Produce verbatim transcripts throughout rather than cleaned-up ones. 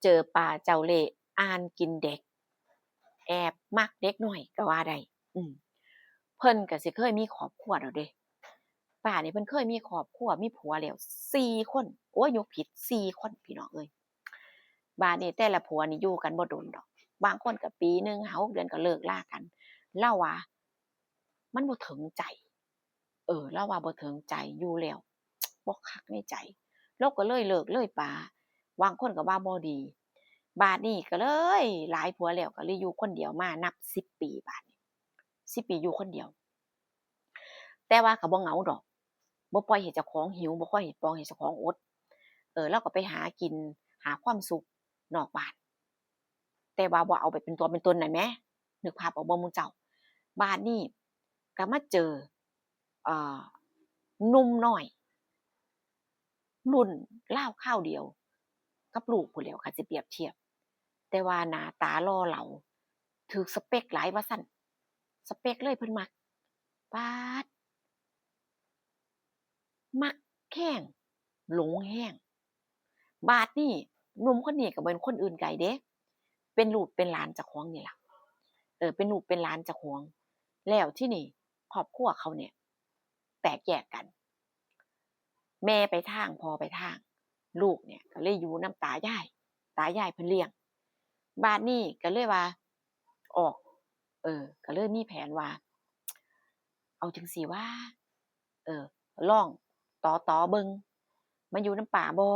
เจอป้าเจ้าเล่ห์อ่านกินเด็ก แอบมักเด็กน้อยก็ว่าได้ อืม เพิ่นก็สิเคยมีครอบครัวแล้วเด้ ป้านี่เพิ่นเคยมีครอบครัว มีผัวแล้วสี่คน โอ้ย ยกผิด สี่คน พี่น้องเอ้ย บาดนี้แต่ละผัวนี่อยู่กันบ่โดนดอก บางคนก็ปีหนึ่ง ห้าหกเดือนก็เลิกลากัน ลาวว่ามันบ่ถึงใจ เออ ลาวว่าบ่ถึงใจ อยู่แล้วบ่คักในใจ ลาวก็เลยเลิกเลยปา บางคนก็ว่าบ่ดี บาดนี้ก็เลยหลายผัวแล้ว ก็เลยอยู่คนเดียวมานับสิบปี บาดนี้สิบปีอยู่คนเดียว แต่ว่าก็บ่เหงาดอก บ่ปล่อยให้เจ้าของหิว บ่ค่อยปล่อยให้เจ้าของอด เออ ลาวก็ไปหากิน หาความสุขนอกบ้าน แต่ว่าบ่เอาแบบเป็นตัวเป็นตนนั่นแหม นึกภาพออกบ่หมู่เจ้า บาดนี้ก็มาเจอ เอ่อ หนุ่มน้อย รุ่นราวคราวเดียวกับลูกพู้นแหล้ว คันสิเปรียบเทียบ แต่ว่าหน้าตาหล่อเหลา ถืกสเปกหลายว่าซั้น สเปกเลยเพิ่นมัก ป๊าด มักแฮง หลงแฮง บาดนี้หนุ่มคนนี้ก็บ่แม่นคนอื่นไกลเด้ เป็นลูกเป็นหลานเจ้าของนี่ล่ะ เออ เป็นลูกเป็นหลานเจ้าของ แล้วทีนี้ครอบครัวเขาเนี่ยแตกแยกกัน แม่ไปทาง พ่อไปทาง ลูกเนี่ยก็เลยอยู่นำตายาย ตายายเพิ่นเลี้ยง บาดนี้ก็เลยว่า ออก เออ ก็เลยมีแผนว่า เอาจั่งซี้วา เออ ลองต่อต่อเบิ่ง มาอยู่นำป้าบ่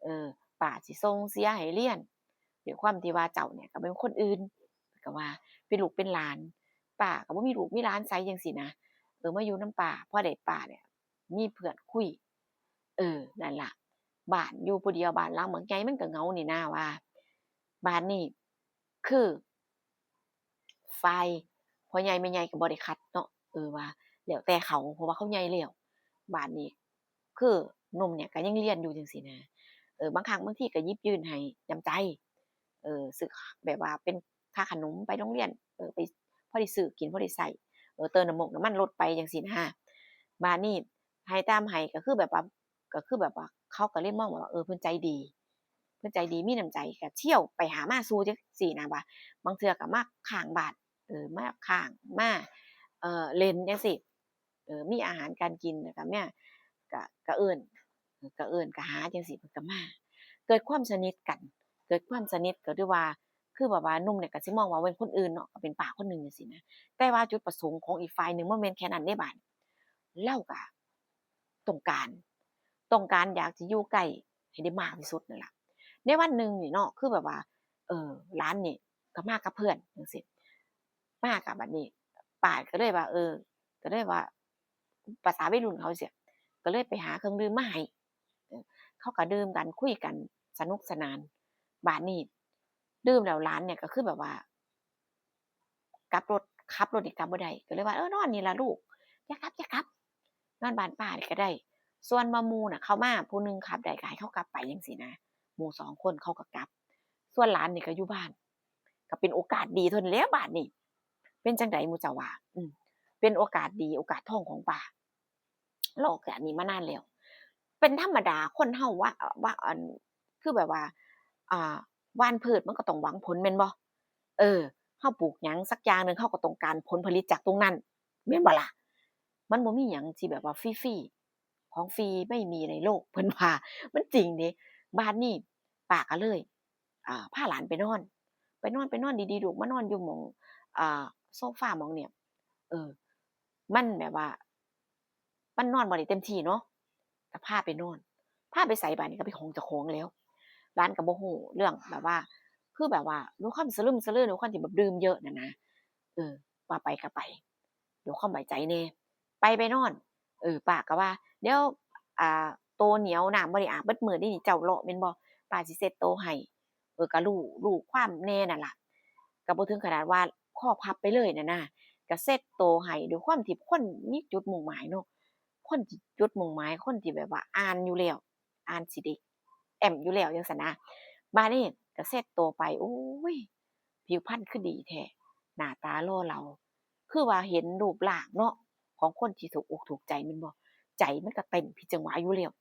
เออ ป้าสิส่งเสียให้เรียน ด้วยความที่ว่าเจ้าเนี่ยก็เป็นคนอื่น ก็ว่าเป็นลูกเป็นหลาน ป้าก็บ่มีลูกมีหลานไสจั่งซี้นะ เออ มาอยู่นำป้า พอได้ป้าเนี่ยมีเพื่อนคุย เออ นั่นล่ะ บ้านอยู่ผู้เดียว บ้านหลังบักใหญ่มันก็เหงานี่นาว่า บาดนี้คือ ฝ่ายพ่อใหญ่แม่ใหญ่ก็บ่ได้ขัดเนาะ เออ ว่าแล้วแต่เขา เพราะว่าเขาใหญ่แล้ว บาดนี้คือหนุ่มเนี่ยก็ยังเรียนอยู่จั่งซี้นะ เออ บางครั้งบางทีก็หยิบยื่นให้น้ำใจ เออ ซื้อแบบว่าเป็นค่าขนมไปโรงเรียน เออ ไป พอได้ซื้อกิน พอได้ใช้ เออ เติมน้ำมงน้ำมันรถไปจั่งซี้นะ บาดนี้ให้ตามให้ก็คือแบบว่า ก็คือแบบว่าเขาก็เลยมองว่า เออ เพิ่นใจดี เพิ่นใจดีมีน้ำใจ ก็เที่ยวไปหามาสู่จั่งซี้นะ ว่าบางเทื่อก็มาค้างบ้าน เออ มาค้าง มา เอ่อ เล่นจั่งซี้ เออ มีอาหารการกิน แล้วก็มา ก็ ก็เอิ้น ก็เอิ้น ก็หาจั่งซี้ เพิ่นก็มา เกิดความสนิทกัน เกิดความสนิท ก็ถือว่า คือแบบว่าหนุ่มเนี่ยก็สิมองว่าเป็นคนอื่นเนาะ ก็เป็นป้าคนหนึ่งจั่งซี้นะ แต่ว่าจุดประสงค์ของอีกฝ่ายหนึ่งบ่แม่นแค่นั้นเด้บาด ลาวก็ต้องการ ต้องการอยากสิอยู่ใกล้ให้ได้มากที่สุดนั่นล่ะ ในวันหนึ่งนี่เนาะ คือแบบว่า เออ หลานนี่ก็มากับเพื่อนจั่งซี้ มากับบัดนี้ ป้าก็เลยว่า เออ ก็เลยว่า ภาษาวัยรุ่นเขาจั่งซี้ ก็เลยไปหาเครื่องดื่มมาให้ เออ เขาก็ดื่มกัน คุยกัน สนุกสนาน บาดนี้ ดื่มแล้วหลานเนี่ยก็คือแบบว่า กลับรถ ขับรถนี่กลับบ่ได้ ก็เลยว่า เออ นอนนี่ล่ะลูก อย่ากลับ อย่ากลับ นอนบ้านป้านี่ก็ได้ ส่วนว่าหมู่น่ะ เขามา ผู้หนึ่งขับได้ก็ให้เขากลับไปจั่งซี้นะ หมู่สองคนเขาก็กลับ ส่วนหลานนี่ก็อยู่บ้าน ก็เป็นโอกาสดีเท่านั้นแหล้วบาดนี้ เป็นจั่งใดหมู่เจ้าว่า อืม เป็นโอกาสดี โอกาสทองของป้า รอโอกาสนี้มานานแล้ว เป็นธรรมดาคนเฮาว่า ว่า อัน คือแบบว่า อ่า หว่านพืชมันก็ต้องหวังผลแม่นบ่ เออ เฮาปลูกหยังสักอย่างหนึ่ง เฮาก็ต้องการผลผลิตจากตรงนั้น แม่นบ่ล่ะ มันบ่มีหยังที่แบบว่าฟรีๆ ของฟรีไม่มีในโลก เพิ่นว่า มันจริงเด้ บาดนี้ป้าก็เลย อ่า พาหลานไปนอน ไปนอน ไปนอนดีๆ ลูก มานอนอยู่หม่อง อ่า โซฟาหม่องเนี่ย เออ มันแบบว่า มันนอนบ่ได้เต็มที่เนาะ ก็พาไปนอน พาไปไสบาดนี้ ก็ไปห้องเจ้าของแล้ว หลานก็บ่ฮู้เรื่อง แบบว่า คือแบบว่า ด้วยความสะลึมสะลือ ด้วยความที่แบบดื่มเยอะนั่นนะ เออ ว่าไปก็ไป ด้วยความไว้ใจแหน่ ไป ไปนอน เออ ป้าก็ว่า เดี๋ยว อ่า โตเหนียว น้ำบ่ได้อาบเบิดมื้อเด้นี่ เจ้าเลาะแม่นบ่ ป้าสิเช็ดโตให้ เออ ก็รู้ รู้ความแหน่นั่นล่ะ ก็บ่ถึงขนาดว่าคอพับไปเลยนั่นนะ ก็เช็ดโตให้ ด้วยความที่คนมีจุดมุ่งหมายเนาะ คนที่จุดมุ่งหมาย คนที่แบบว่าอ่านอยู่แล้ว อ่านสิได้แอมอยู่แล้วจั่งซี้นะ บาดนี้ก็เช็ดโตไป โอ้ย ผิวพรรณคือดีแท้ หน้าตาหล่อเหลา คือว่าเห็นรูปร่างเนาะ ของคนที่ถูกอกถูกใจแม่นบ่ ใจมันก็เต้นผิดจังหวะอยู่แล้ว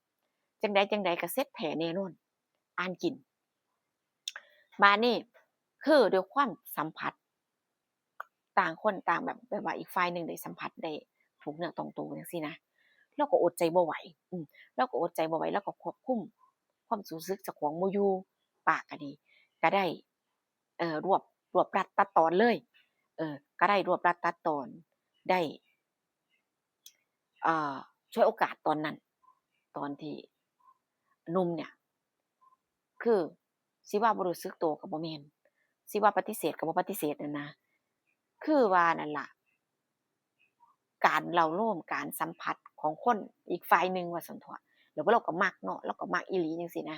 จั่งใดจั่งใดก็เสร็จแท้แน่นอน อ่านกิน บาดนี้คือด้วยความสัมผัส ต่างคนต่างแบบ แบบว่าอีกฝ่ายหนึ่งได้สัมผัสได้ถูกเนื้อต้องตัวจังซี้นะ ลาวก็อดใจบ่ไหว อืม ลาวก็อดใจบ่ไหว ลาวก็ควบคุมความรู้สึกเจ้าของบ่อยู่ ป้าก็ดี ก็ได้ เอ่อ รวบ รวบรัดตัดตอนเลย เออ ก็ได้รวบรัดตัดตอน ได้ เอ่อ ฉวยโอกาสตอนนั้น ตอนที่หนุ่มเนี่ย คือสิว่าบ่รู้สึกตัวก็บ่แม่น สิว่าปฏิเสธก็บ่ปฏิเสธนั่นนะ คือว่านั่นล่ะ การเร้าโลม การสัมผัสของคนอีกฝ่ายหนึ่งว่าซั่นเถาะ แล้วลาวก็มักเนาะ ลาวก็มักอีหลีจังซี้นะ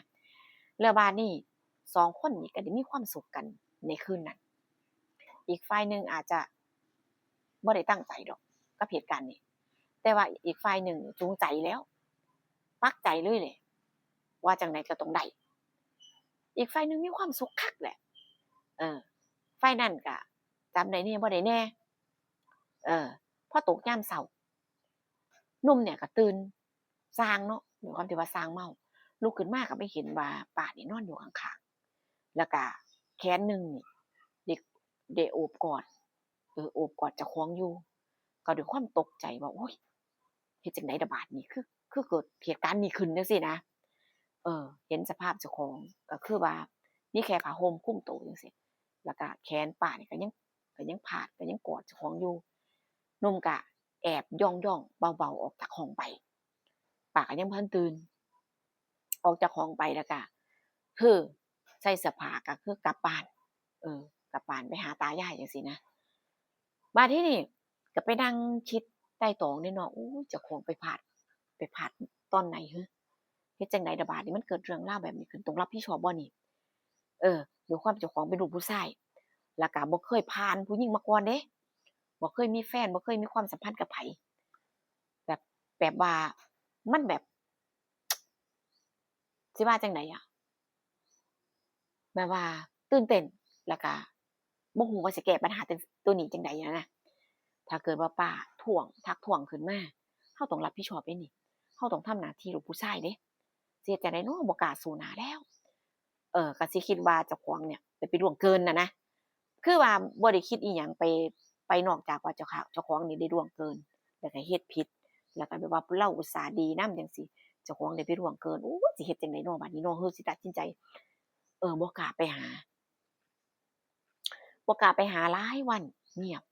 แล้วบาดนี้สองคนนี้ก็ได้มีความสุขกันในคืนนั้น อีกฝ่ายหนึ่งอาจจะบ่ได้ตั้งใจดอกกับเหตุการณ์นี้ แต่ว่าอีกฝ่ายหนึ่งนี่จูงใจแล้ว ปักใจเลยแหละ ว่าจั่งใดก็ต้องได้ อีกฝ่ายหนึ่งมีความสุขคักแหละ เออ ฝ่ายนั้นก็จำได้แหน่บ่ได้แหน่ เออ พอตกยามเช้า หนุ่มเนี่ยก็ตื่น ส่างเนาะ ด้วยความที่ว่าส่างเมา ลุกขึ้นมาก็ไปเห็นว่าป้านี่นอนอยู่ข้างๆ แล้วก็แขนหนึ่งนี่ได้ ได้โอบกอด เออ โอบกอดเจ้าของอยู่ ก็ด้วยความตกใจว่า โอ๊ย เฮ็ดจั่งใดล่ะบาดนี้ คือ คือเกิดเหตุการณ์นี้ขึ้นจังซี้นะ เออ เห็นสภาพเจ้าของก็คือว่ามีแค่ผ้าห่มคลุมโตจังซี้ แล้วก็แขนป้านี่ก็ยัง ก็ยังพาด ก็ยังกอดเจ้าของอยู่ หนุ่มก็แอบย่องๆ เบาๆ ออกจากห้องไป ป้าก็ยังบ่ทันตื่น ออกจากห้องไปแล้วก็คือใส่เสื้อผ้าก็คือกลับบ้าน เออ กลับบ้านไปหาตายายจังซี้นะ บาดทีนี้ก็ไปนั่งคิดไตร่ตรองเด้เนาะ โอ๊ย เจ้าของไปพลาด ไปพลาดตอนไหนหือ เฮ็ดจั่งใดล่ะบาดนี้ มันเกิดเรื่องราวแบบนี้ขึ้น ต้องรับผิดชอบบ่นี่ เออ ด้วยความเจ้าของเป็นลูกผู้ชาย แล้วก็บ่เคยผ่านผู้หญิงมาก่อนเด้ บ่เคยมีแฟน บ่เคยมีความสัมพันธ์กับไผ แบบ แบบว่า มันแบบ สิว่าจั่งใดอะ แบบว่าตื่นเต้น แล้วก็บ่ฮู้ว่าสิแก้ปัญหาตัวนี้จั่งใดหั้นนะ ถ้าเกิดว่าป้าท้วง ทักท้วงขึ้นมา เฮาต้องรับผิดชอบเด้นี่ เฮาต้องทำหน้าที่ลูกผู้ชายเด้ สิเฮ็ดจั่งใดน้อ บ่กล้าสู้หน้าแล้ว เออ ก็สิคิดว่าเจ้าของเนี่ยได้ไปล่วงเกินน่ะนะ คือว่าบ่ได้คิดอิหยังไป ไปนอกจากว่าเจ้าของ เจ้าของนี่ได้ล่วงเกิน แล้วก็เฮ็ดผิด แล้วก็แบบว่าลาวอุตส่าห์ดีนำจังซี้ เจ้าของได้ไปล่วงเกิน โอ๊ย สิเฮ็ดจั่งใดน้อ บาดนี้น้อ คือสิตัดสินใจ เออ บ่กล้าไปหา บ่กล้าไปหาหลายวัน เงียบ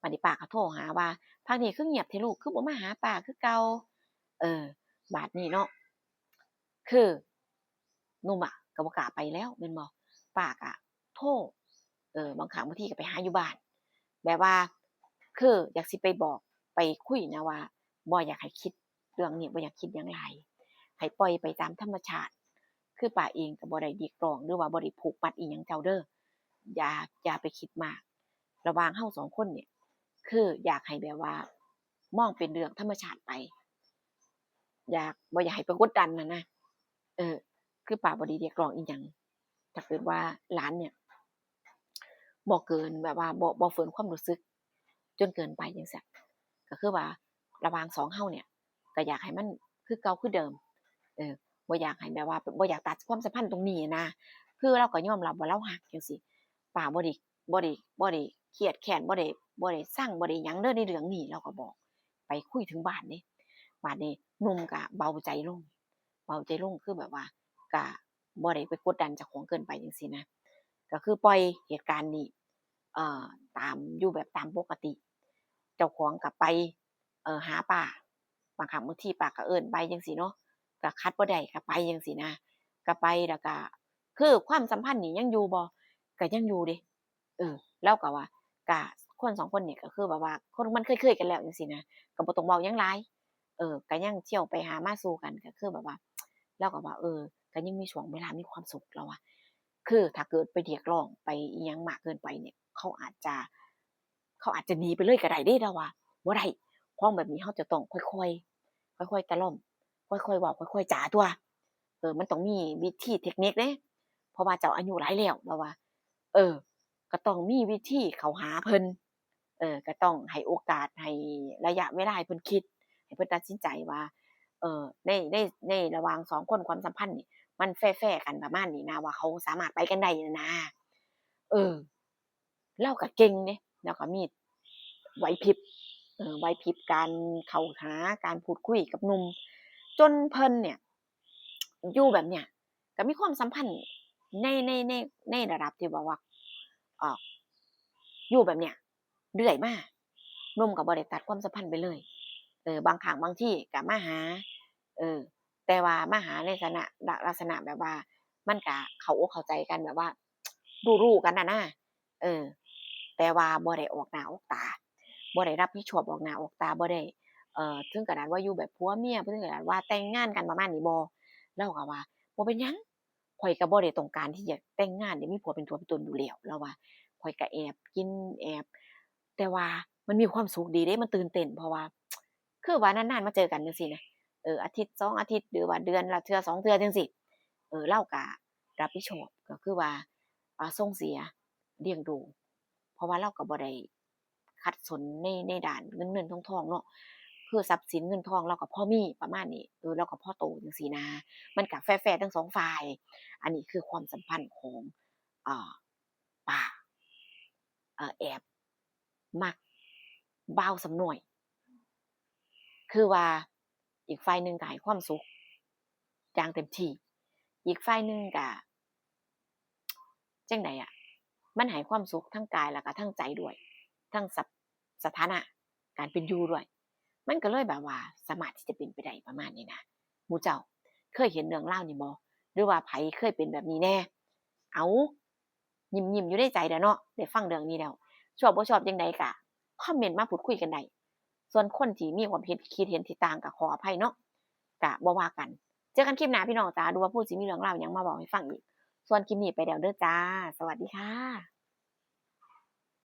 บาดนี้ป้าก็โทรหาว่า พักนี้คือเงียบแท้ลูก คือบ่มาหาป้าคือเก่า เออ บาดนี้เนาะ คือหนุ่มอะก็บ่กล้าไปแล้วแม่นบ่ ป้าก็โทร เออ บางครั้งบางทีก็ไปหาอยู่บ้าน แบบว่า คืออยากสิไปบอก ไปคุยนะว่า บ่อยากให้คิดเรื่องนี้ บ่อยากคิดหยังหลาย ให้ปล่อยไปตามธรรมชาติ คือป้าเองก็บ่ได้เรียกร้อง หรือว่าบ่ได้ผูกมัดอิหยังเจ้าเด้อ อย่า อย่าไปคิดมาก ระหว่างเฮาสองคนเนี่ย คืออยากให้แบบว่ามองเป็นเรื่องธรรมชาติไป อยาก บ่อยากให้ไปกดดันหั้นนะ เออ คือป้าบ่ได้เรียกร้องอิหยัง ถ้าเกิดว่าหลานเนี่ย บ่เกินแบบว่า บ่ บ่ฝืนความรู้สึกจนเกินไปจังซี้ ก็คือว่าระหว่างสองเฮาเนี่ย ก็อยากให้มันคือเก่าคือเดิม เออ บ่อยากให้แบบว่า บ่อยากตัดความสัมพันธ์ตรงนี้นะ คือลาวก็ยอมรับว่าลาวฮักจังซี้ ป้าบ่ได้ บ่ได้ บ่ได้เครียดแค้น บ่ได้ บ่ได้ซัง บ่ได้หยังเด้อในเรื่องนี้ ลาวก็บอก ไปคุยถึงบ้านเด้ บาดนี้หนุ่มก็เบาใจลง เบาใจลง คือแบบว่า ก็บ่ได้ไปกดดันเจ้าของเกินไปจังซี้นะ ก็คือปล่อยเหตุการณ์นี้ เอ่อ ตาม อยู่แบบตามปกติ เจ้าของก็ไป เอ่อ หาป้า บางครั้งบางทีป้าก็เอิ้นไปจังซี้เนาะ ก็ขัดบ่ได้ก็ไปจังซี้นะ ก็ไปแล้วก็ คือความสัมพันธ์นี่ยังอยู่บ่ ก็ยังอยู่เด้ เออ ลาวก็ว่า ก็คนสองคนนี่ก็คือแบบว่า คนมันเคยๆกันแล้วจังซี้นะ ก็บ่ต้องเว้าหยังหลาย เออ ก็ยังเที่ยวไปหามาสู่กัน ก็คือแบบว่า ลาวก็ว่า เออ ก็ยังมีช่วงเวลามีความสุข ลาวว่า คือถ้าเกิดไปเรียกร้อง ไปอิหยังมากเกินไปเนี่ย เขาอาจจะ เขาอาจจะหนีไปเลยก็ได้เด้ ลาวว่า บ่ได้ ของแบบนี้เฮาจะต้องค่อยๆ ค่อยๆตะล่อม ค่อยๆเว้า ค่อยๆจ๋าตั่ว เออ มันต้องมีวิธีเทคนิคเด้ เพราะว่าเจ้าอายุหลายแล้ว ลาวว่า เออ ก็ต้องมีวิธีเข้าหาเพิ่น เออ ก็ต้องให้โอกาส ให้ระยะเวลาให้เพิ่นคิด ให้เพิ่นตัดสินใจว่า เออ ใน ใน ในระหว่างสองคนความสัมพันธ์นี่ มันแฟร์ๆกันประมาณนี้นะ ว่าเขาสามารถไปกันได้นะ เออ ลาวก็เก่งเด้ ลาวก็มีไหวพริบ เออ ไหวพริบการเข้าหา การพูดคุยกับหนุ่ม จนเพิ่นเนี่ย อยู่แบบเนี้ย ก็มีความสัมพันธ์ใน ใน ใน ในระดับที่แบบว่า เอ่อ อยู่แบบเนี้ย เรื่อยมา หนุ่มก็บ่ได้ตัดความสัมพันธ์ไปเลย เออ บางครั้งบางทีก็มาหา เออ แต่ว่ามาหาในลักษณะ ลักษณะแบบว่า มันก็เข้าอกเข้าใจกันแบบว่า รู้ๆกันน่ะนะ เออ แต่ว่าบ่ได้ออกหน้าออกตา บ่ได้รับผิดชอบออกหน้าออกตา บ่ได้ เอ่อ ถึงขนาดว่าอยู่แบบผัวเมีย ถึงขนาดว่าแต่งงานกันประมาณนี้ บ่ ลาวก็ว่า บ่เป็นหยัง ข้อยก็บ่ได้ต้องการที่จะแต่งงาน ได้มีผัวเป็นตัวเป็นตนอยู่แล้ว ลาวว่า ข้อยก็แอบกินแอบ แต่ว่ามันมีความสุขดีเด้ มันตื่นเต้น เพราะว่า คือว่านานๆมาเจอกันจั่งซี้นะ เออ อาทิตย์สองอาทิตย์ หรือว่าเดือนละเทื่อสองเทื่อจั่งซี้ เออ ลาวก็รับผิดชอบ ก็คือว่า อ่า ส่งเสียเลี้ยงดู เพราะว่าลาวก็บ่ได้ขัดสนใน ในด้านเงินเงินทองทองเนาะ คือทรัพย์สินเงินทองลาวก็พอมีประมาณนี้ เออ ลาวก็พอโตจั่งซี้นะ มันก็แฟร์ๆทั้งสองฝ่าย อันนี้คือความสัมพันธ์ของ อ่า ป้า เอ่อ แอบมักบ่าวสำน้อย คือว่าอีกฝ่ายหนึ่งก็ให้ความสุขอย่างเต็มที่ อีกฝ่ายหนึ่งก็ จั่งใดอะ มันให้ความสุขทั้งกายแล้วก็ทั้งใจด้วย ทั้งสะ- สถานะการเป็นอยู่ด้วย มันก็เลยแบบว่าสามารถที่จะเป็นไปได้ประมาณนี้นะ หมู่เจ้าเคยเห็นเรื่องราวนี้บ่ หรือว่าไผเคยเป็นแบบนี้แน่ เอา ยิ้มๆอยู่ในใจแหละเนาะ ได้ฟังเรื่องนี้แล้ว ชอบบ่ชอบจั่งใดก็คอมเมนต์มาพูดคุยกันได้ ส่วนคนที่มีความเห็น คิดเห็นที่ต่างก็ขออภัยเนาะ ก็บ่ว่ากัน เจอกันคลิปหน้าพี่น้องจ๋า ดูว่าผู้สิมีเรื่องราวหยังมาเว้าให้ฟังอีก ส่วนคลิปนี้ไปแล้วเด้อจ้า สวัสดีค่ะ